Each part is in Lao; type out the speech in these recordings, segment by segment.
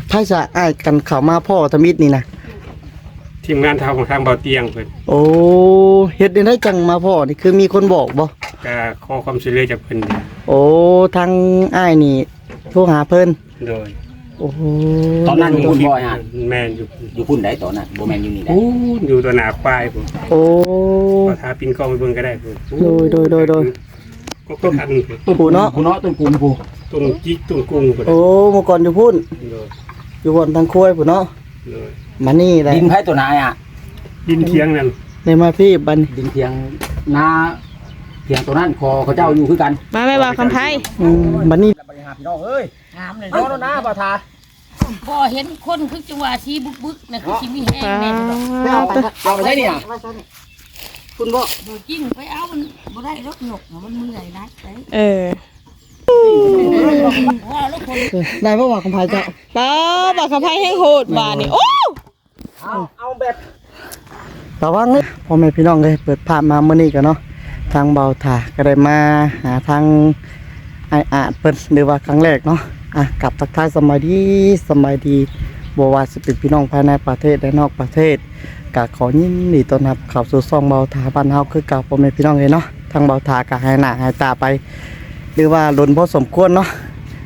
ໃຜສະອ້າຍກັນເຂົ້າມາພໍ້ທຳອິດນີ້ນະ? ທີມງານທາງ ທາງເບົາຕຽງເພິ່ນ. ໂອ້ ເຮັດແນວໃດຈັ່ງມາພໍ້ນີ້ ຄືມີຄົນບອກບໍ່? ກະຂໍຄວາມຊ່ວຍເຫຼືອຈາກເພິ່ນ. ໂອ້ ທາງອ້າຍນີ້ໂທຫາເພິ່ນ. ໂດຍ. ໂອ້ໂຫ ຕອນນັ້ນຢູ່ພຸ້ນບໍ່ອ້າຍ? ແມ່ນ ຢູ່ ຢູ່ພຸ້ນໃດ໋ ຕອນນັ້ນ ບໍ່ແມ່ນຢູ່ນີ້ໃດ໋. ພຸ້ນ ຢູ່ຕໍ່ໜ້າຄວາຍພຸ້ນ. ໂອ້ ຂໍຖ້າປິ່ນກ້ອງໄປເບິ່ງກໍໄດ້ພຸ້ນ. ໂດຍ ໂດຍ ໂດຍ ໂດຍ. ກໍຕົ້ນ ຕົ້ນພຸ້ນເນາະ ພຸ້ນເນາະ ຕົ້ນກຸງພຸ້ນ ຕົ້ນຈິກ ຕົ້ນກຸງພຸ້ນ. ໂອ້ ເມື່ອກ່ອນຢູ່ພຸ້ນ. ໂດຍ. ຢູ່ບ່ອນທາງຄວາຍພຸ້ນເນາະ. ໂດຍ. ມານີ້ແຫຼະ ດິນໃຜຕົວນາຍອະ? ດິນຖຽງນັ້ນ. ໄດ້ມາພີບບັດນີ້ ດິນຖຽງນາ ຖຽງຕົວນັ້ນ ຂອງເຂົາເຈົ້າຢູ່ຄືກັນ. ມາແມ່ບ່າວຄຳໄພ. ອືມ ບັດນີ້ ບັດນີ້ຫາພີ່ນ້ອງເອີຍ ງາມເລີຍ ນອນນະ ບ່າວທາ. ບໍ່ເຫັນຄົນຄືຈັ່ງວ່າຊິບຶກໆນະ ຄືຊິມີແຮງແນ່. ເອົາໄປໃສນີ້ນະ? ພຸ້ນບໍ່? ບໍ່ຈິງ ໄປເອົາມັນບໍ່ໄດ້ດອກ ຍົກນະ ມັນເມື່ອຍຫຼາຍໄດ໋. ເອີ ວ່າແລ້ວຄົນ ໄດ້ບໍ່ວ່າຄຳໄພເຈົ້າ? ປ້າ ບ່າວຄຳໄພແຮງໂຫດບາດນີ້. ໂອ້ ເອົາ ເອົາແບບ ລະວັງເດີ ພໍ່ແມ່ພີ່ນ້ອງເອີຍ. ເປີດພາບມາມື້ນີ້ກໍເນາະ ທາງບ່າວທາກໍໄດ້ມາຫາທາງອ້າຍອາດເພິ່ນ ຫຼືວ່າຄັ້ງແລກເນາະ. ອ່ະ ກັບທັກທາຍສະບາຍດີ ສະບາຍດີ ບໍ່ວ່າຊິເປັນພີ່ນ້ອງພາຍໃນປະເທດ ແລະ ນອກປະເທດ ກໍຂໍຍິນດີຕ້ອນຮັບເຂົ້າສູ່ຊ່ອງບ່າວທາບ້ານເຮົາຄືເກົ່າ ພໍ່ແມ່ພີ່ນ້ອງເອີຍເນາະ. ທາງບ່າວທາກໍຫາຍໜ້າຫາຍຕາໄປ ຫຼືວ່າດົນພໍສົມຄວນເນາະ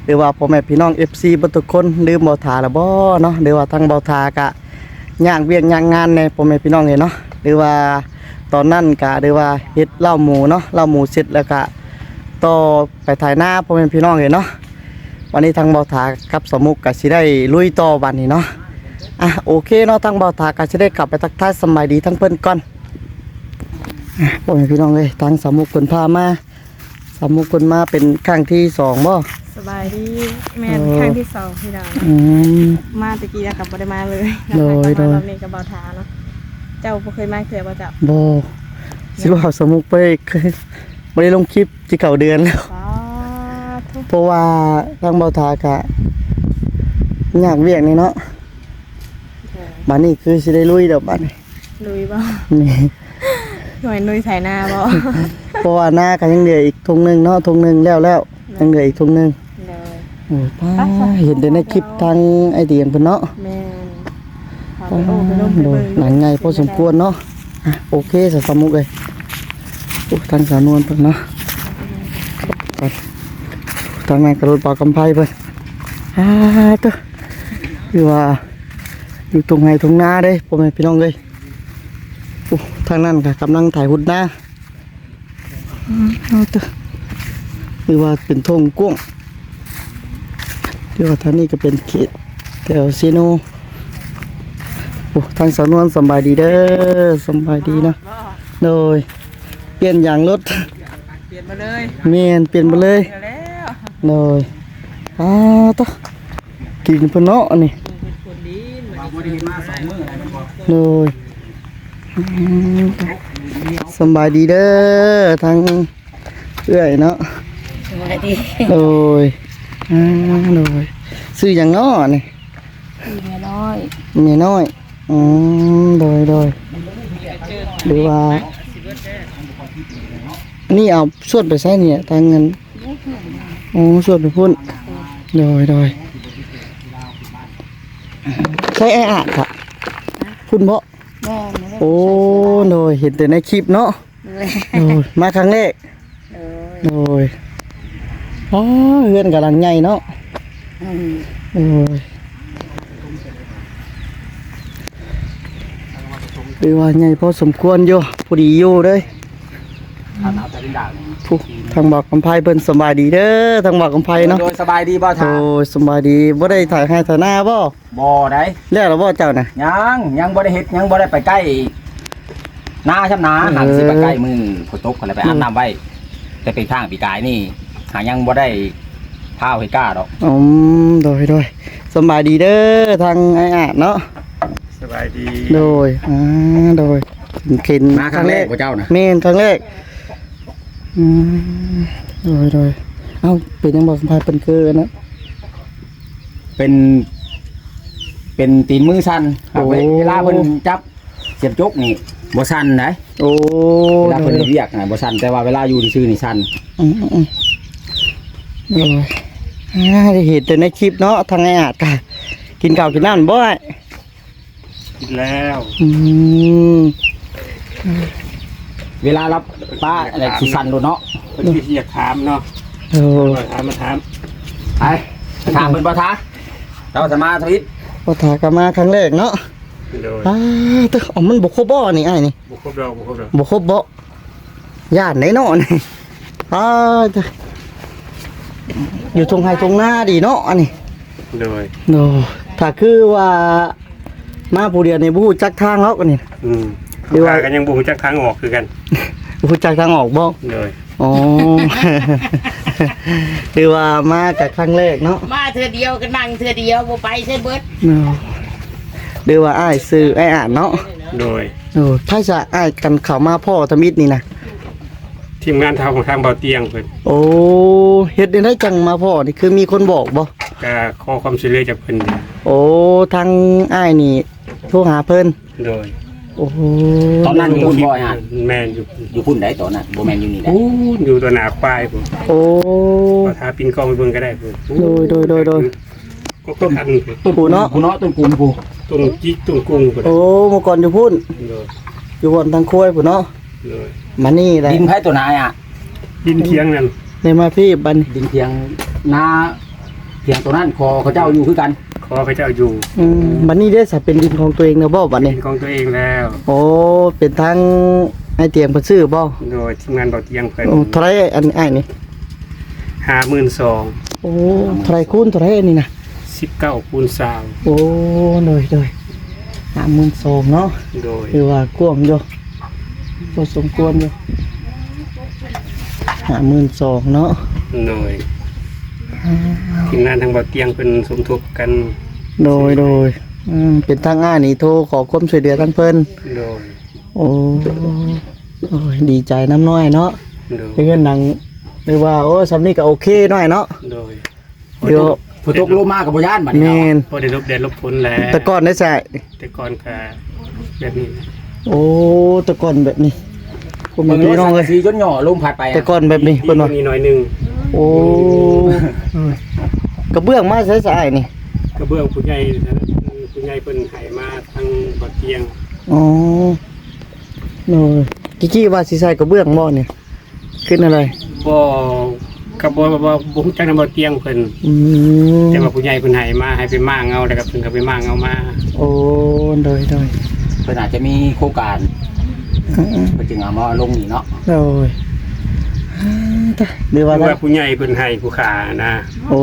ຫຼືວ່າພໍ່ແມ່ພີ່ນ້ອງ ເອັຟຊີ ເບິດທຸກຄົນ ລືມບ່າວທາແລ້ວບໍ່ເນາະ ຫຼືວ່າທາງບ່າວທາກະຍາກວຽກຍາກງານແດ່ ພໍ່ແມ່ພີ່ນ້ອງເອີຍເນາະ. ຫຼືວ່າຕອນນັ້ນກະ ຫຼືວ່າເຮັດເລົ້າໝູເນາະ ເລົ້າໝູເສັດແລ້ວກະຕໍ່ໄປໄຖນາ ພໍ່ແມ່ພີ່ນ້ອງເອີຍເນາະ. ວັນນີ້ທາງບ່າວທາກັບສາວມຸກກະຊິໄດ້ລຸຍຕໍ່ບັດນີ້ເນາະ. ອ່ະ ໂອເຄເນາະ ທາງບ່າວທາກະຊິໄດ້ເຂົ້າໄປທັກທາຍສະບາຍດີທາງເພິ່ນກ່ອນ. ອ່ະ ພໍ່ແມ່ພີ່ນ້ອງເອີຍ ທາງສາວມຸກເພິ່ນພາມາ ສາວມຸກເພິ່ນມາເປັນຄັ້ງທີສອງບໍ່? ສະບາຍດີ ແມ່ນ ເອີ ຄັ້ງທີສອງພີ່ນ້ອງ. ອືມ ມາແຕ່ກີ້ແລ້ວກໍບໍ່ໄດ້ມາເລີຍ. ໂດຍ ແລ້ວກໍມາ ໂດຍ ຮອບນີ້ກັບບ່າວທາເນາະ. ເຈົ້າບໍ່ເຄີຍມາເທື່ອບໍ່ເຈົ້າ? ບໍ່ ຊິວ່າສາວມຸກໄປ ບໍ່ໄດ້ລົງຄລິບຊິເຂົ້າເດືອນແລ້ວ. ສາທຸ ເພາະວ່າທາງບ່າວທາກະຍາກວຽກນີ້ເນາະ. ໂດຍ. ບັດນີ້ຄືຊິໄດ້ລຸຍດອກບັດນີ້. ລຸຍບໍ່? ນີ້ ໜ່ວຍລຸຍໄຖນາບໍ່? ເພາະວ່ານາກໍຍັງເຫຼືອອີກທົ່ງໜຶ່ງເນາະ ທົ່ງໜຶ່ງແລ້ວແລ້ວ ໂດຍ ຍັງເຫຼືອອີກທົ່ງໜຶ່ງ. ໂດຍ. ໂອ້ ປ້າ ໄປຊະ ເຫັນແຕ່ໃນຄລິບທາງອ້າຍຕຽງເພິ່ນເນາະ. ແມ່ນ. ໄປ ໂອ້ ໄປລົມໄປເບິ່ງ ໂດຍ ໜັງໃຫຍ່ພໍສົມຄວນເນາະ. ອ່ະ ໂອເຄ ສາວສາວມຸກເອີຍ. ໂອ້ ທາງສາວນວນເພິ່ນເນາະ ໄປ ທາງນັ້ນກໍລົດບ່າວຄຳໄພເພິ່ນ. ອ່າ ໂຕ ຄືວ່າຢູ່ທົ່ງໄຮ່ທົ່ງນາເດ້ ພໍ່ແມ່ພີ່ນ້ອງເອີຍ. ໂອ້ ທາງນັ້ນກໍກຳລັງໄຖຮຸດນາ. ອືມ ເອົາເຕີ ຫຼືວ່າເປັນທົ່ງກວ້າງ ຫຼືວ່າທາງນີ້ກໍເປັນເຂດແຖວເຊໂນ. ໂອ້ ທາງສາວນວນສຳບາຍດີເດີ ສຳບາຍດີເນາະ. ໂດຍ. ປ່ຽນຢາງລົດ ປ່ຽນມາເລີຍ. ແມ່ນ ປ່ຽນມາເລີຍ. ໂດຍ. ອ້າ ຕະ ດິນເພິ່ນເນາະ ອັນນີ້. ໂດຍ. ອືມ ສຳບາຍດີເດີ ທາງເອື້ອຍເນາະ. ສະບາຍດີ. ໂດຍ. ອ່າ ໂດຍ. ຊື່ຫຍັງເນາະນີ້? ຊື່ແມ່ນ້ອຍ. ແມ່ນ້ອຍ. ອືມ ໂດຍ ໂດຍ. ຫຼືວ່າ ອັນນີ້ເອົາສວນໄປໃສນີ້ ທາງນັ້ນ? ອໍ ສວນໄປພຸ້ນ. ໂດຍ ໂດຍ. ໃຊ້ອ້າຍອາດກະພຸ້ນເບາະ? ແມ່ນ. ໂອ້ ໂດຍ ເຫັນແຕ່ໃນຄລິບເນາະ. ໂດຍ. ໂດຍ ມາຄັ້ງແລກ. ໂດຍ ໂດຍ. ອໍ ເຮືອນກຳລັງໃຫຍ່ເນາະ. ອືມ ໂດຍ. ຖືວ່າໃຫຍ່ພໍສົມຄວນຢູ່ ພໍດີຢູ່ເດ້. ຜູ້ ທາງບ່າວຄຳໄພເພິ່ນ ສະບາຍດີເດີ ທາງບ່າວຄຳໄພເນາະ. ໂດຍ ສະບາຍດີບ່າວທາ. ໂດຍ ສະບາຍດີ. ບໍ່ໄດ້ໄຖໄຮ່ໄຖນາບໍ່? ບໍ່ໄດ໋. ແລ້ວລະບໍ່ເຈົ້ານະ? ຍັງ ຍັງບໍ່ໄດ້ເຮັດ ຍັງບໍ່ໄດ້ໄປໃກ້ນາຊ້ຳນາ. ເອີ ຫາກະຊິໄປໃກ້ມື້ຝົນຕົກ ກໍເລີຍໄປອາບນ້ຳໄວ້. ແຕ່ເປັນຄ້າງປີກາຍນີ້ ຫາຍັງບໍ່ໄດ້ພ້າວເຮັດກ້າດອກ. ອືມ ໂດຍ ໂດຍ. ສະບາຍດີເດີ ທາງອ້າຍອາດເນາະ. ສະບາຍດີ. ໂດຍ. ອ່າ ໂດຍ. ເຫັນ ມາຄັ້ງແລກບໍ່ເຈົ້ານະ? ແມ່ນ ຄັ້ງແລກ. ອືມ ໂດຍ ໂດຍ. ເອົ້າ ເປັນຫຍັງບໍ່ສຳພາດເພິ່ນຄືອັນນັ້ນ? ເປັນ ເປັນຕີນມືສັ່ນ. ໂອ້ ເວ ເວລາເພິ່ນຈັບສຽມຈົກນີ້ບໍ່ສັ່ນໃດ໋. ໂອ້ ເວລາເພິ່ນ ໂດຍ ເຮັດວຽກນະບໍ່ສັ່ນ ແຕ່ວ່າເວລາຢູ່ຊື່ໆນີ້ສັ່ນ. ອືມໆໆ ໂດຍ. ອ່າ ໄດ້ເຫັນແຕ່ໃນຄລິບເນາະ ທາງອ້າຍອາດກະ ກິນເຂົ້າກິນນ້ຳບໍ່ອ້າຍ? ກິນແລ້ວ. ອືມ ເວລາລາວປະອະໄລຊິສັ່ນໂລດເນາະ. ເພິ່ນຄືຊິຢາກຖາມເນາະ. ໂອ້ ຖາມມາຖາມ. ໄປ ຖາມເພິ່ນບໍ່ທາ. ເຈົ້າສະມາທະວິດ ບໍ່ທາກໍມາຄັ້ງແລກເນາະ. ໂດຍ. ອ້າ ເຕີ ເອົາ ມັນບໍ່ຄົບບໍ່ອັນນີ້ອ້າຍນີ້? ບໍ່ຄົບດອກ ບໍ່ຄົບດອກ. ບໍ່ຄົບບໍ່? ຢ້ານໄດ໋ເນາະນີ້. ອ້າ ເຕີ ຢູ່ທົ່ງໄຮ່ທົ່ງນາດີເນາະອັນນີ້. ໂດຍ. ໂດ ຖ້າຄືວ່າມາຜູ້ດຽວນີ້ບໍ່ຮູ້ຈັກທາງເນາະອັນນີ້. ອືມ ຫຼືວ່າ ຂ້າກໍຍັງບໍ່ຮູ້ຈັກທາງອອກຄືກັນ. ບໍ່ຮູ້ຈັກທາງອອກບໍ່? ໂດຍ. ອໍ ຄືວ່າມາກໍຄັ້ງແລກເນາະ. ມາເທື່ອດຽວກໍນັ່ງເທື່ອດຽວ ບໍ່ໄປໃສເບິດ. ໂດ ຫຼືວ່າອ້າຍຊື່ອ້າຍອາດເນາະ. ໂດຍ. ໂອ້ ໃຜສະອ້າຍກັນເຂົ້າມາພໍ້ທຳອິດນີ້ນະ? ທີມງານທາງ ທາງເບົາຕຽງເພິ່ນ. ໂອ້ ເຮັດແນວໃດຈັ່ງມາພໍ້ນີ້ ຄືມີຄົນບອກບໍ່? ກະຂໍຄວາມຊ່ວຍເຫຼືອຈາກເພິ່ນ. ໂອ້ ທາງອ້າຍນີ້ໂທຫາເພິ່ນ. ໂດຍ. ໂອ້ໂຫ ຕອນນັ້ນຢູ່ພຸ້ນບໍ່ອ້າຍ? ແມ່ນ ຢູ່ ຢູ່ພຸ້ນໃດ໋ຕອນນັ້ນ ບໍ່ແມ່ນຢູ່ນີ້ໃດ໋. ພຸ້ນ ຢູ່ຕໍ່ໜ້າຄວາຍພຸ້ນ. ໂອ້ ວ່າຖ້າປິ່ນກ້ອງໄປເບິ່ງກໍໄດ້ພຸ້ນ. ໂດຍ ໂດຍ ໂດຍ ໂດຍ. ກໍຕົ້ນ ຕົ້ນກຸງເນາະ ພຸ້ນເນາະ ຕົ້ນກຸງພຸ້ນ ຕົ້ນຈິກ ຕົ້ນກຸງພຸ້ນ. ໂອ້ ເມື່ອກ່ອນຢູ່ພຸ້ນ. ໂດຍ. ຢູ່ບ່ອນທາງຄວາຍພຸ້ນເນາະ. ໂດຍ. ມານີ້ແຫຼະ ດິນໃຜຕົວນາຍອະ? ດິນຖຽງນັ້ນ. ໄດ້ມາພີບບັດນີ້ ດິນຖຽງນາ ຖຽງຕົວນັ້ນ ຂໍເຂົາເຈົ້າຢູ່ຄືກັນ. ຂໍເຂົາເຈົ້າຢູ່. ອືມ ບັດນີ້ເດ້ ສະເປັນດິນຂອງຕົວເອງແລ້ວບໍ່ບັດນີ້? ດິນຂອງຕົວເອງແລ້ວ. ໂອ້ ເປັນທາງອ້າຍຕຽງເພິ່ນຊື້ບໍ່? ໂດຍ ທີມງານເບົາຕຽງເພິ່ນ. ໂອ້ ເທົ່າໃດອັນອ້າຍນີ້? ຫ້າໝື່ນສອງ. ໂອ້ ເທົ່າໃດຄູນເທົ່າໃດອັນນີ້ນະ? ສິບເກົ້າຄູນຊາວ. ໂອ້ ໂດຍ ໂດຍ ຫ້າໝື່ນສອງເນາະ. ໂດຍ. ຖືວ່າກວ້າງຢູ່ ພໍສົມຄວນຢູ່ ຫ້າໝື່ນສອງເນາະ. ໂດຍ. ອ່າ ທີມງານທາງເບົາຕຽງເພິ່ນສົມທົບກັນ. ໂດຍ ໂດຍ. ອືມ ເປັນທາງອ້າຍນີ້ໂທຂໍຄວາມຊ່ວຍເຫຼືອທາງເພິ່ນ. ໂດຍ. ໂອ້ ໂອ້ຍ ດີໃຈນຳນ້ອຍເນາະ. ໂດຍ. ເຮືອນຫຼັງ ຫຼືວ່າ ໂອ້ ສ່ຳນີ້ກໍໂອເຄນ້ອຍເນາະ. ໂດຍ. ເອີ ຝົນຕົກລົມມາກໍບໍ່ຢ້ານບັດນີ້ເນາະ. ແມ່ນ ພໍໄດ້ຫຼົບແດດຫຼົບຝົນແຫຼະ. ແຕ່ກ່ອນໄດ້ໃສ? ແຕ່ກ່ອນກໍແບບນີ້. ໂອ້ ແຕ່ກ່ອນແບບນີ້ ເບິ່ງໂລດ ສັງກະສີຈົນຫຍໍ້ລົມພັດໄປ. ແຕ່ກ່ອນແບບນີ້ເພິ່ນວ່າ ນີ້ໜ້ອຍໜຶ່ງ. ໂອ້ ກະເບື້ອງມາໃສສະອ້າຍນີ້? ກະເບື້ອງຜູ້ໃຫຍ່ ຜູ້ໃຫຍ່ເພິ່ນໃຫ້ມາທາງເບົາຕຽງ. ອໍ ໂດຍ. ກີ້ໆວ່າຊິໃສ່ກະເບື້ອງບໍ່ນີ້? ຂຶ້ນອະໄລ? ບໍ່ ກໍບໍ່ ບໍ່ ບໍ່ຮູ້ຈັກນຳເບົາຕຽງເພິ່ນ. ອືມ ແຕ່ວ່າຜູ້ໃຫຍ່ເພິ່ນໃຫ້ມາ ໃຫ້ໄປມ້າງເອົາ ແລ້ວກໍເພິ່ນກໍໄປມ້າງເອົາມາ. ໂອ້ ໂດຍ ໂດຍ. ເພິ່ນອາດຈະມີໂຄງການ. ອືມໆ ເພິ່ນຈຶ່ງເອົາມາລົງນີ້ເນາະ. ໂດຍ. ຫຼືວ່າ ຫຼືວ່າຜູ້ໃຫຍ່ເພິ່ນໃຫ້ຜູ້ຂ້ານະ. ໂອ້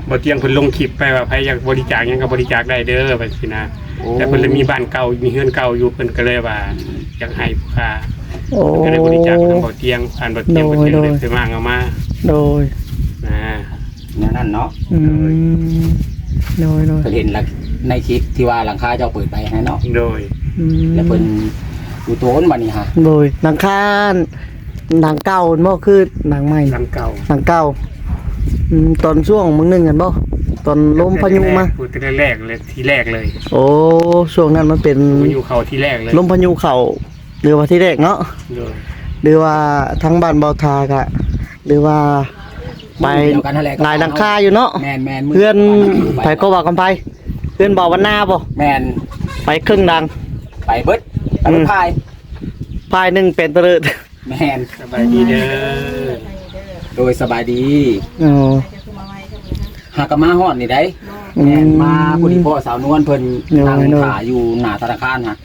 ເບົາຕຽງເພິ່ນລົງຄລິບໄປວ່າ ໃຜຢາກບໍລິຈາກຫຍັງກໍບໍລິຈາກໄດ້ເດີ ວ່າຊີ້ນະ. ໂອ້ ແຕ່ເພິ່ນລະມີບ້ານເກົ່າ ມີເຮືອນເກົ່າຢູ່ ເພິ່ນກໍເລີຍວ່າ ຢາກໃຫ້ຜູ້ຂ້າ. ໂອ້ ເພິ່ນກໍເລີຍບໍລິຈາກມາທາງເບົາຕຽງ ຜ່ານເບົາຕຽງ. ໂດຍ ເພິ່ນກໍເລີຍ ໂດຍ ໄປມ້າງເອົາມາ. ໂດຍ. ນະ ແນວນັ້ນເນາະ. ອືມ ໂດຍ ໂດຍ ໂດຍ. ເພິ່ນເຫັນລະ ໃນຄລິບທີ່ວ່າຫຼັງຄາເຈົ້າເປີດໄປຫັ້ນເນາະ. ໂດຍ. ອືມ ແລ້ວເພິ່ນຢູ່ໂຕນບັດນີ້ຫາ. ໂດຍ. ຫຼັງຄາ ຫຼັງເກົ່າແມ່ນບໍ່ ຄືຫຼັງໃໝ່? ຫຼັງເກົ່າ. ຫຼັງເກົ່າ. ອືມ ຕອນຊ່ວງມື້ໜຶ່ງຫັ້ນບໍ່ ຕອນລົມພາຍຸມາ? ແຕ່ແລກເລີຍ ທີແລກເລີຍ. ໂອ້ ຊ່ວງນັ້ນມັນເປັນ ພາຍຸເຂົ້າທີແລກເລີຍ. ລົມພາຍຸເຂົ້າ ຫຼືວ່າທີແລກເນາະ. ໂດຍ. ຫຼືວ່າທາງບ້ານເບົາທາກະ ຫຼືວ່າໄປ ໝູ່ດຽວກັນຫັ້ນແຫຼະ ຫຼາຍຫຼັງຄາຢູ່ເນາະ. ແມ່ນໆ ເຮືອນ ບ້ານ ໃຜກໍວ່າກັນໄປ ເຮືອນເບົາວັນນາບໍ່? ແມ່ນ. ໄປເຄິ່ງຫຼັງ ໄປເບິດ ໄປເບິດ ອືມ ພາຍ ພາຍໜຶ່ງເປັນຕະເລີດ. ແມ່ນ. ສະບາຍດີເດີ. ໂດຍ ສະບາຍດີ. ອໍ ຫາກໍມາຮອດນີ້ໄດ໋. ອືມ ແມ່ນ ມາພໍດີພໍ້ສາວນວນເພິ່ນ ໂດຍ ນັ່ງ ໂດຍ ຖ້າຢູ່ໜ້າທະນາຄານຫັ້ນ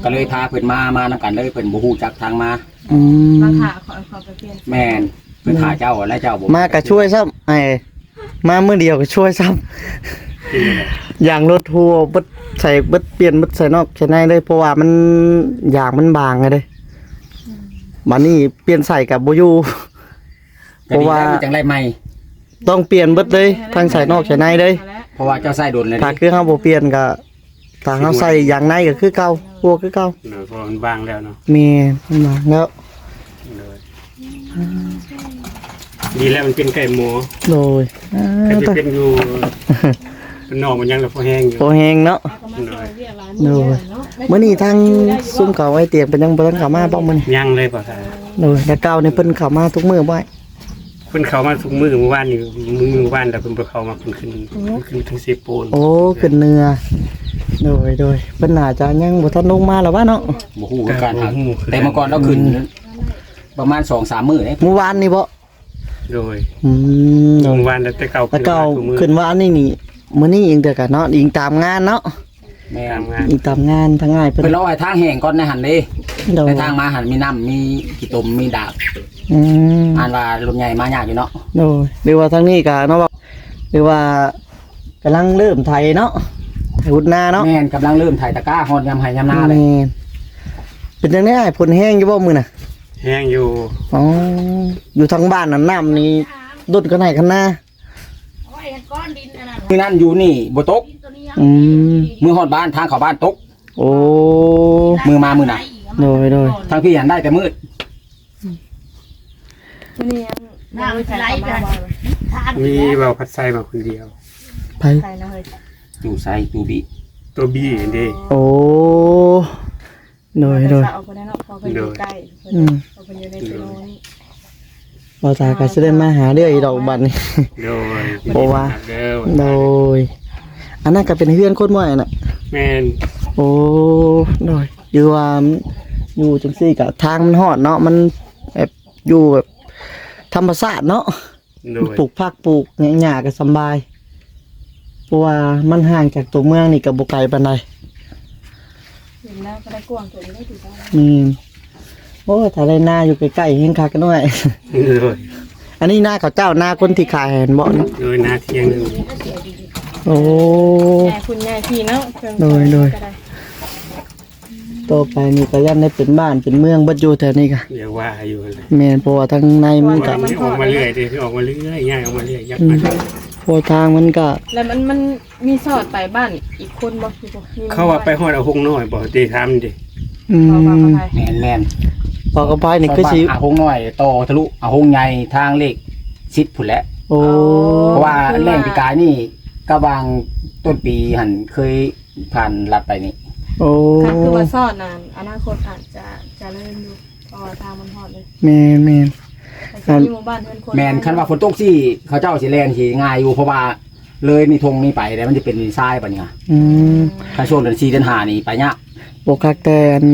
ກໍເລີຍພາເພິ່ນມາ ມານຳກັນເລີຍ ເພິ່ນບໍ່ຮູ້ຈັກທາງມາ. ອືມ ມາຖ້າ ຂໍ ຂໍໄປປ່ຽນ. ແມ່ນ ເພິ່ນຖ້າເຈົ້າ ແລ້ວເຈົ້າບໍ່ມາກໍຊ່ວຍຊ້ຳ ໃຫ້ ມາມື້ດຽວກໍຊ່ວຍຊ້ຳ. ຢາງລົດຮົ່ວເບິດ ໃສ່ເບິດ ປ່ຽນເບິດ ໃສ່ນອກໃສ່ໃນເລີຍ ເພາະວ່າມັນ ຢາງມັນບາງເດ້. ອືມ ບາດນີ້ປ່ຽນໃສ່ກໍບໍ່ຢູ່ ເພາະວ່າ ກໍດີແລ້ວ ມັນຈັ່ງໄດ້ໃໝ່. ຕ້ອງປ່ຽນເບິດເລີຍ ທັງໃສ່ນອກໃສ່ໃນເລີຍ ເພາະວ່າເຈົ້າໃສ່ດົນແລ້ວ. ຖ້າຄືເຮົາບໍ່ປ່ຽນກໍ ຖ້າເຮົາໃສ່ຢາງໃນກໍຄືເກົ່າ ຮົ່ວຄືເກົ່າ. ໂດຍ ເພາະວ່າມັນບາງແລ້ວເນາະ. ແມ່ນ ມັນບາງແລ້ວ. ໂດຍ. ດີແລ້ວມັນເປັນໄກ່ໝໍ. ໂດຍ. ກໍຈະເປັນຢູ່ບ້ານນອກມັນຍັງລະພໍແຮງຢູ່ ພໍແຮງເນາະ. ໂດຍ ໂດຍ. ມື້ນີ້ທາງຊຸມເຂົາໄອ້ຕຽງເພິ່ນຍັງບໍ່ທັນເຂົ້າມາບໍ່ມື້ນີ້? ຍັງເລີຍບໍ່. ໂດຍ. ແຕ່ເກົ່ານີ້ເພິ່ນເຂົ້າມາທຸກມື້ບໍ່? ພິ່ນເຂົ້າມາທຸກມື້ ມື້ວານນີ້ ມື້ ມື້ວານແລ້ວເພິ່ນບໍ່ເຂົ້າມາ ເພິ່ນຂຶ້ນ ໂອ້ ເພິ່ນຂຶ້ນ ຂຶ້ນເຊໂປນ ໂອ້ ຂຶ້ນເໜືອ. ໂດຍ ໂດຍ ເພິ່ນໜ້າຈະຍັງບໍ່ທັນລົງມາລະວະເນາະ ບໍ່ຮູ້ຄືກັນ ກໍບໍ່ຮູ້ຄືກັນ ແຕ່ເມື່ອກ່ອນລາວຂຶ້ນ ອືມ ປະມານສອງສາມມື້ເດ້ ມື້ວານນີ້ບໍ? ໂດຍ ອືມ ໂດຍ ມື້ວານ ແຕ່ເກົ່າ ແຕ່ເກົ່າ ຂຶ້ນວານນີ້ນີ້ ມື້ນີ້ອີກເທື່ອກະເນາະ ອີງຕາມງານເນາະ. ແມ່ນ ຕາມງານ ອີງຕາມງານທາງອ້າຍເພິ່ນ ເພິ່ນລອໃຫ້ທາງແຫ້ງກ່ອນໃນຫັ້ນເດ້. ໂດຍ ໃນທາງມາຫັ້ນມີນ້ຳ ມີຂີ້ຕົມ ມີດາກ. ອືມ ອັນວ່າລົດໃຫຍ່ມາຍາກຢູ່ເນາະ. ໂດຍ ຫຼືວ່າທາງນີ້ກະເນາະ ຫຼືວ່າກຳລັງເລີ່ມໄຖເນາະ ໄຖຮຸດນາເນາະ. ແມ່ນ ກຳລັງເລີ່ມໄຖຕະກ້າ ຮອດຍາມໄຮ່ຍາມນາແລ້ວ. ແມ່ນ ເປັນຈັ່ງໃດອ້າຍ ຝົນແຮງຢູ່ບໍ່ມື້ນະ? ແຮງຢູ່. ອໍ ຢູ່ທາງບ້ານນັ້ນ ນ້ຳນີ້ລົ້ນຄັນໄຮ່ຄັນນາ. ມື້ນັ້ນຢູ່ນີ້ບໍ່ຕົກ. ອືມ ມື້ຮອດບ້ານ ທາງເຂົ້າບ້ານຕົກ. ໂອ້ ມື້ມາມື້ນັ້ນ. ໂດຍ ໂດຍ ທາງພີ້ຫັ້ນໄດ້ແຕ່ມືດ. ມີບ່າວພັດໄຊມາຄົນດຽວ. ໃຜ? ຕູ້ໄຊ ຕູ້ບີ ໂຕບີຫັ້ນເດ້. ໂອ້ ໂດຍ ໂດຍ ອອກໄປເນາະ ເພາະເພິ່ນຢູ່ໃກ້ ອືມ ເພິ່ນຢູ່ໃນໂຕນີ້ ບໍ່ຕາກໍຊິໄດ້ມາຫາເລື່ອງອີກດອກບັດນີ້. ໂດຍ ເພາະວ່າ ໂດຍ ອັນນັ້ນກໍເປັນເຮືອນຄົນບໍ່ ອັນນັ້ນນະ? ແມ່ນ. ໂອ້ ໂດຍ ຄືວ່າຢູ່ຈັ່ງຊີ້ກໍທາງມັນຮອດເນາະ ມັນແບບຢູ່ແບບທຳມະຊາດເນາະ. ໂດຍ ປູກຜັກປູກຫຍ້າກໍສຳບາຍ ເພາະວ່າມັນຫ່າງຈາກຕົວເມືອງນີ້ກໍບໍ່ໄກປານໃດ. ເຫັນແລ້ວກໍໄດ້ກວ້າງຕົວນີ້ໄດ້ຖືກວ່າ. ແມ່ນ. ໂອ້ ຖ້າໄດ້ນາຢູ່ໃກ້ໆແຮ່ງຄັກນ້ອຍ. ໂດຍ ອັນນີ້ນາເຂົາເຈົ້າ ນາຄົນທີ່ຂາຍຫັ້ນບໍ? ໂດຍ ນາທ່ຽງໜຶ່ງ. ໂອ້ ແຕ່ຄຸນໃຫຍ່ທີ່ເນາະ ໂດຍ ໂດຍ ກໍໄດ້. ຕໍ່ໄປນີ້ກໍຢ້ານໄດ້ເປັນບ້ານເປັນເມືອງເບິດຢູ່ແຖວນີ້ກະ ຢາກວ່າຢູ່ຫັ້ນແຫຼະ. ແມ່ນ ເພາະວ່າທາງໃນມັນກະ ມັນອອກມາເລື້ອຍເດ້ ອອກມາເລື້ອຍ ຍ້າຍອອກມາເລື້ອຍ ຢາກ ອືມ ມາ ເພາະທາງມັນກະ ແລ້ວມັນ ມັນມີສອດໄປບ້ານອີກຄົນບໍ່? ຄືບໍ່ມີ ເຂົາວ່າໄປຮອດອາຫົງນ້ອຍບໍ່? ໄປຖາມເດ້. ອືມ ແມ່ນໆ ເວົ້າກັບໄປນີ້ຄືຊິ ອາຫົງນ້ອຍຕໍ່ທະລຸອາຫົງໃຫຍ່ທາງເລກສິບພຸ້ນແຫຼະ. ໂອ້ ເພາະວ່າແລ້ງປີກາຍນີ້ ກັບຫວ່າງຕົ້ນປີຫັ້ນເຄີຍ ຜ່ານລັດໄປນີ້. ໂອ້ ຄັນຄືວ່າຊອດນັ້ນ ອະນາຄົດອາດຈະຈະເລີນຢູ່ ເພາະວ່າທາງມັນຮອດເລີຍ. ແມ່ນໆ ແຕ່ຊິມີໝູ່ບ້ານເຮືອນຄົນ. ແມ່ນ ຄັນວ່າຝົນຕົກຊິ ເຂົາເຈົ້າຊິແລ່ນຊິງ່າຍຢູ່ ເພາະວ່າເລີຍນີ້ທົ່ງນີ້ໄປແລ້ວ ມັນຈະເປັນຊາຍບາດນີ້. ອືມ ຄັນຊ່ວງເດືອນສີ່ເດືອນຫ້ານີ້ໄປຍາກ. ບໍ່ຄັກແຕ່ອັນ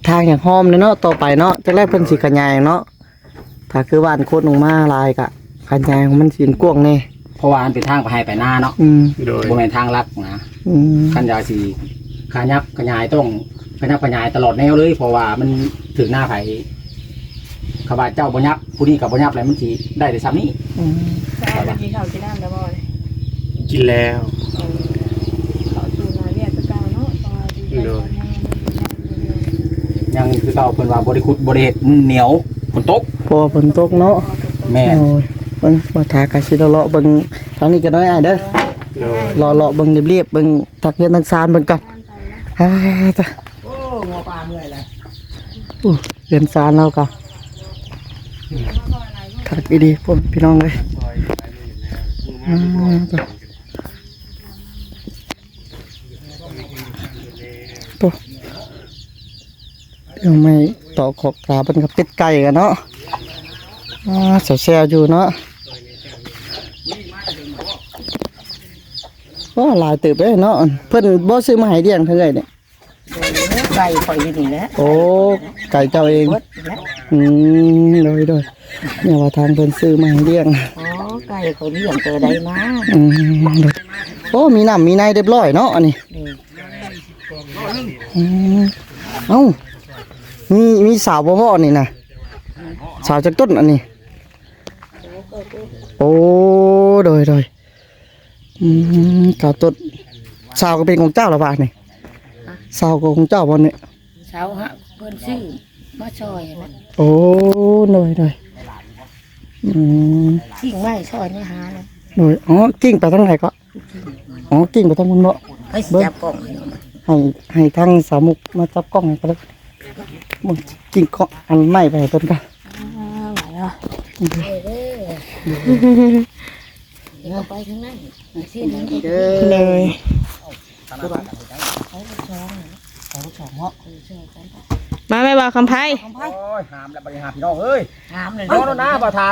ທາງຢາກຫ້ອມແຫຼະເນາະ ຕໍ່ໄປເນາະ ຈັກແລ້ວເພິ່ນຊິຂະຫຍາຍເນາະ. ຖ້າຄືບ້ານຄົນອອກມາຫຼາຍກະຂະຫຍາຍໃຫ້ມັນຊິກວ້າງແດ່ ເພາະວ່າມັນເປັນທາງໄປໄຮ່ໄປນາເນາະ. ອືມ ໂດຍ ບໍ່ແມ່ນທາງລັດນະ. ອືມ ຄັນຢາກຊິຂະຫຍັບຂະຫຍາຍຕ້ອງຂະຫຍັບຂະຫຍາຍຕະຫຼອດແນວເລີຍ ເພາະວ່າມັນຖືກໜ້າໃຜ ຄັນວ່າເຈົ້າບໍ່ຫຍັບ ຜູ້ນີ້ກໍບໍ່ຫຍັບ ແລ້ວມັນຊິໄດ້ແຕ່ຊ່ຳນີ້. ອືມ ແລ້ວກິນເຂົ້າກິນນ້ຳແລ້ວບໍ່? ກິນແລ້ວ. ເອີ ເຂົ້າສູ່ງານວຽກຄືເກົ່າເນາະ ເພາະວ່າ ໂດຍ ຍັງຄືເກົ່າ ເພິ່ນວ່າບໍ່ໄດ້ຂຸດບໍ່ໄດ້ເຮັດ ມັນໜຽວ ຝົນຕົກ ເພາະວ່າຝົນຕົກເນາະ. ແມ່ນ ໂອ້ຍ ເບິ່ງ ມາຖ້າກະຊິເລາະໆເບິ່ງທາງນີ້ກັນໜ້ອຍອ້າຍເດີ. ໂດຍ ເລາະໆເບິ່ງລຽບໆ ເບິ່ງທັກເຮືອນທັກຊານເບິ່ງກ່ອນ. ອາ ຕາ ໂອ້ ງົວປ່າເມື່ອຍແລ້ວ. ໂອ້ ເຮືອນຊານລາວກະຄັກອີ່ຫຼີ ພໍ່ແມ່ພີ່ນ້ອງເອີຍ. ອາ ຕາ ໂອ້ ເຄື່ອງໄມ້ຕອກຂອກຕາເພິ່ນກໍເປັດໄກ່ກັນເນາະ. ອາ ແຊວໆຢູ່ເນາະ. ໂອ້ ຫຼາຍເຕີບເດ້ເນາະ ເພິ່ນບໍ່ຊື້ມາໃຫ້ລ້ຽງເທື່ອເລີຍນີ້. ເອີ ໄກ່ຂ້ອຍຢູ່ນີ້ແຫຼະ. ໂອ້ ໄກ່ເຈົ້າເອງ. ເບິດແລ້ວ. ອືມ ໂດຍໆ ແນວວ່າທາງເພິ່ນຊື້ມາໃຫ້ລ້ຽງ. ອໍ ໄກ່ຂ້ອຍລ້ຽງແຕ່ໃດມາ. ອືມ ໂອ້ ມີນ້ຳມີໃນຮຽບຮ້ອຍເນາະອັນນີ້. ອືມ ອືມ ເອົ້າ ມີ ມີສາວບໍ່ພໍ້ນີ້ນະ? ສາວຈັກຕົ້ນອັນນີ້? ໂອ້ ໂດຍໆ ອືມ ສາວຕົ້ນ ສາວກໍເປັນຂອງເຈົ້າລະບາດນີ້? ຮະ? ສາວກໍຂອງເຈົ້າບໍ່ນີ້? ສາວຫາເພິ່ນຊື້ມາຊ່ອຍນະ. ໂອ້ ໂດຍໆ ອືມ ກິ່ງໄມ້ຊ່ອຍນີ້ຫານະ. ໂດຍ ອໍ ກິ່ງໄປທາງໃດເກາະ? ອໍ ກິ່ງໄປທາງພຸ້ນເນາະ. ໃຜຊິຈັບກ້ອງໃຫ້ ໃຫ້ ໃຫ້ທາງສາວມຸກມາຈັບກ້ອງໃຫ້ກໍໄດ້. ມາກິ່ງເກາະອັນໄມ້ໄປໃຫ້ເພິ່ນກ່ອນ. ອ່າ ໄປເດີ ໄປທາງນັ້ນ. ໂດຍ ມາແມ່ບ່າວຄຳໄພ. ໂອ້ຍ ຫາມແລ້ວບັດນີ້ຫາ ພີ່ນ້ອງເອີຍ ຫາມເລີຍ ນອນນະບ່າວທາ.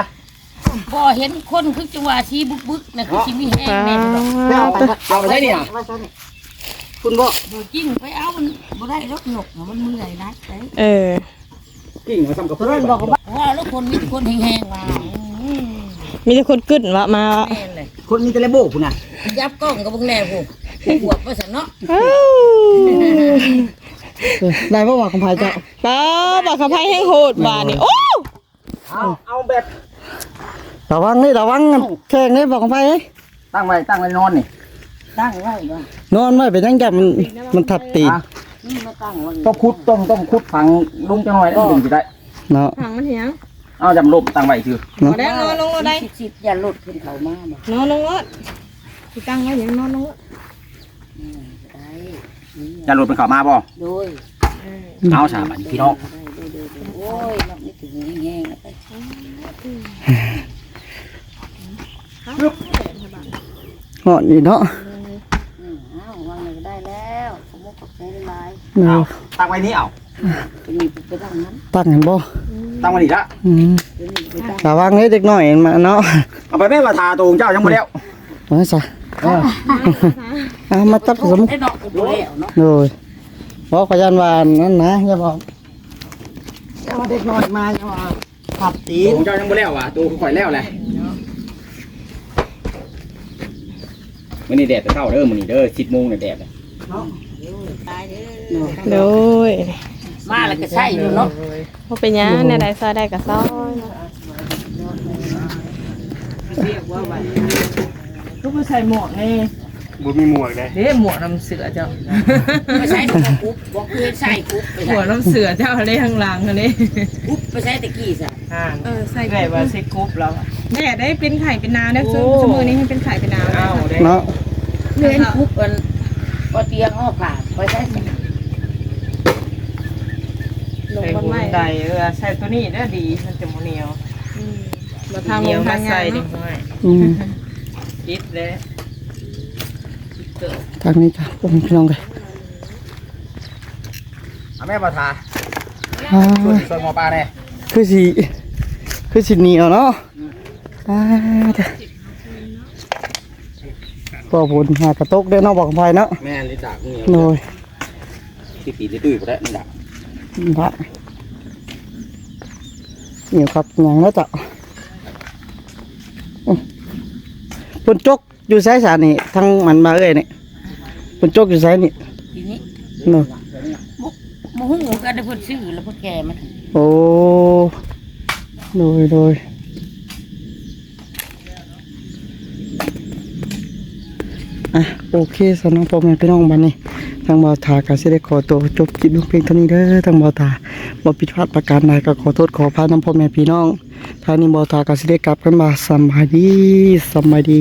ບໍ່ເຫັນຄົນຄືຈັ່ງວ່າຊິບຶກໆນະ ຄືຊິມີແຮງແນ່ເນາະ. ເອົາໄປ ເອົາໄປໃສນີ້ນະ? ພຸ້ນບໍ່? ບໍ່ຈິງໄປເອົາ ມັນບໍ່ໄດ້ດອກ ນົກນະ ມັນເມື່ອຍຫຼາຍ. ເອີ ກິ່ງເອົາສ່ຳກັບເພື່ອນ ວ່າແລ້ວຄົນ ມີແຕ່ຄົນແຮງໆວ່າ ອືມ ມີແຕ່ຄົນກຶ້ນວ່າມາ. ແມ່ນເລີຍ ຄົນມີແຕ່ແລໂບພຸ້ນນະ. ຈັບກ້ອງກັບເບິ່ງແນ່ພຸ້ນ ອວບວ່າຊັ້ນເນາະ. ເອີ ໄດ້ບໍ່ວ່າຂອງໃຜເຈົ້າ? ປ້າ ບໍ່ ຂອງໃຜແຮງໂຫດບາດນີ້. ໂອ້ ເອົາ ເອົາແບບ ລະວັງເດ້ ລະວັງແຂ້ງເດ້ ບໍ່ຂອງໃຜ. ຕັ້ງໄວ້ ຕັ້ງໄວ້ນອນນີ້ ຕັ້ງໄວ້ບໍ່ ນອນໄວ້ເປັນຫຍັງ ຢ້ານມັນ ມັນທັບຕີນ. ນີ້ມາຕັ້ງໄວ້ ຕ້ອງຂຸດ ຕ້ອງ ຕ້ອງຂຸດຝັງລົງຈັກໜ່ອຍ ມັນຈຶ່ງຊິໄດ້ເນາະ. ຝັງມັນເຮັດຫຍັງ? ເອົາ ຢ້ານມັນລົ້ມ ຕັ້ງໄວ້ຊື່ເນາະ. ບໍ່ໄດ້ ນອນລົງໂລດໄດ້ ຊິ ຊິຢ້ານລົດຂຶ້ນເຂົ້າມາບໍ່. ນອນລົງໂລດ ຊິຕັ້ງໄວ້ຫຍັງ ນອນລົງໂລດ. ອືມ ໄດ້ ຢ້ານລົດມັນເຂົ້າມາບໍ່? ໂດຍ ເອີ ເອົາຊະບາດນີ້ພີ່ນ້ອງ. ໂອ້ຍ ເນາະ ນີ້ຖືແຮງໆ ຮອດນີ້ເນາະ. ອືມ ເອົາ ວາງນີ້ກໍໄດ້ແລ້ວ ຂອບອົກຂອບໃຈຫຼາຍໆ. ເອົາ ຕັກໄວ້ນີ້ ເອົາ ຕົວນີ້ໄປຕັ້ງນັ້ນ ຕັ້ງຫັ້ນບໍ່? ອືມ ຕັ້ງໄວ້ນີ້ລະ. ອືມ ຕົວນີ້ໄປຕັ້ງ ລະວັງເດ້ເດັກນ້ອຍມາເນາະ. ເອົາໄປແມ່ ວ່າຖ້າໂຕຂອງເຈົ້າຍັງບໍ່ແລ້ວ. ເອົາຊະ ເອີ ເອົາມາຕັກສຳ ໂດຍ ບໍ່ ຂ້ອຍຢ້ານວ່ານັ້ນນະ ຢ່າບອກ ຢ່າວ່າເດັກນ້ອຍມາ ຢ່າວ່າ ພັບຕີນ ຂອງເຈົ້າຍັງບໍ່ແລ້ວຫວາ? ໂຕຂອງຂ້ອຍແລ້ວແຫຼະ. ມື້ນີ້ແດດແຕ່ເຊົ້າເດີ ມື້ນີ້ເດີ ສິບໂມງນີ້ແດດເນາະ. ໂດຍ ມາແລ້ວກໍໃຊ້ຢູ່ເນາະ. ບໍ່ເປັນຫຍັງ ແນວໃດຊ່ອຍໄດ້ກໍຊ່ອຍ. ຄືບໍ່ໃສ່ໝວກແນ່? ບໍ່ມີໝວກເດ້. ເດ້ ໝວກນຳເສື້ອເຈົ້າ. ບໍ່ໃສ່ໝວກກຸບ ບໍ່ຄືໃສ່ກຸບໄປໃສ່. ໝວກນຳເສື້ອເຈົ້າເດ້ ຂ້າງຫຼັງຫັ້ນເດ້. ກຸບໄປໃສ່ແຕ່ກີ້ຊະ. ອ່າ ເອີ ໃສ່ ເອື້ອຍວ່າຊິກຸບແລ້ວ. ແດດໄດ້ ເປັນໄຂ້ເປັນໜາວເດ້. ໂອ້ ຊຸ ຊຸມື້ນີ້ໃຫ້ເປັນໄຂ້ເປັນໜາວເດ້ ເນາະ. ເລື່ອນຄຸບອັນ ບໍ່ຕຽງອອກ ຜ່າໄປໃຊ້ ລົງ ໃສ່ ບັນ ຫຸ່ນ ໄມ້ ໄດ້. ເອີ ໃສ່ຕົວນີ້ເດີ ດີ ມັນຈະບໍ່ໜຽວ. ອືມ ບໍ່ທາງ ໜຽວ ລົງ ມາ ທາງ ໃສ່ ຫຍັງ ນີ້ ເນາະ ຫ້ວຍ ຕິດແລ້ວ ຕິດເກີບ. ທາງນີ້ຈ້ະ ໂອ້ຍ ພີ່ນ້ອງເອີຍ ເອົາແມ່ ບໍ່ທາ ອ່າ ຊ່ວຍ ຊ່ວຍໝໍປາແດ່. ຄືຊິ ຄືຊິໜຽວເນາະ. ອ່າ ເດີ ພໍຝົນຫາກະຕົກເດ້ເນາະ ບໍ່ຄຳໄພເນາະ. ແມ່ນ ນີ້ດາກໜຽວ ໂດຍ ທີ່ຕີນຕຸ້ຍໆ ບໍ່ໄດ້ ນີ້ດາກ ນີ້ດາກໜຽວຄັກຫຍັງເນາະເຈົ້າ. ອືມ ຝົນຕົກຢູ່ໃສຊະນີ້ ທາງມັນມາເອື້ອຍນີ້ ຝົນຕົກຢູ່ໃສນີ້? ທີ່ນີ້ ໂດຍ ບໍ່ ບໍ່ຮູ້ຄືກັນ ເພິ່ນຊື້ແລ້ວເພິ່ນແກ່ມາ. ໂອ້ ໂດຍ ໂດຍ. ອ່ະ ໂອເຄຊະເນາະ ພໍ່ແມ່ພີ່ນ້ອງ ບັດນີ້ທາງບ່າວຖາກໍຊິໄດ້ຂໍຕົວຈົບຄລິບລົງພຽງເທົ່ານີ້ເດີ. ທາງບ່າວຖາບໍ່ຜິດພາດປະການໃດ ກໍຂໍໂທດຂໍອະໄພນຳພໍ່ແມ່ພີ່ນ້ອງ. ທາງນີ້ບ່າວຖາກໍຊິໄດ້ກັບຄຳວ່າ ສຳບາຍດີ ສຳບາຍດີ.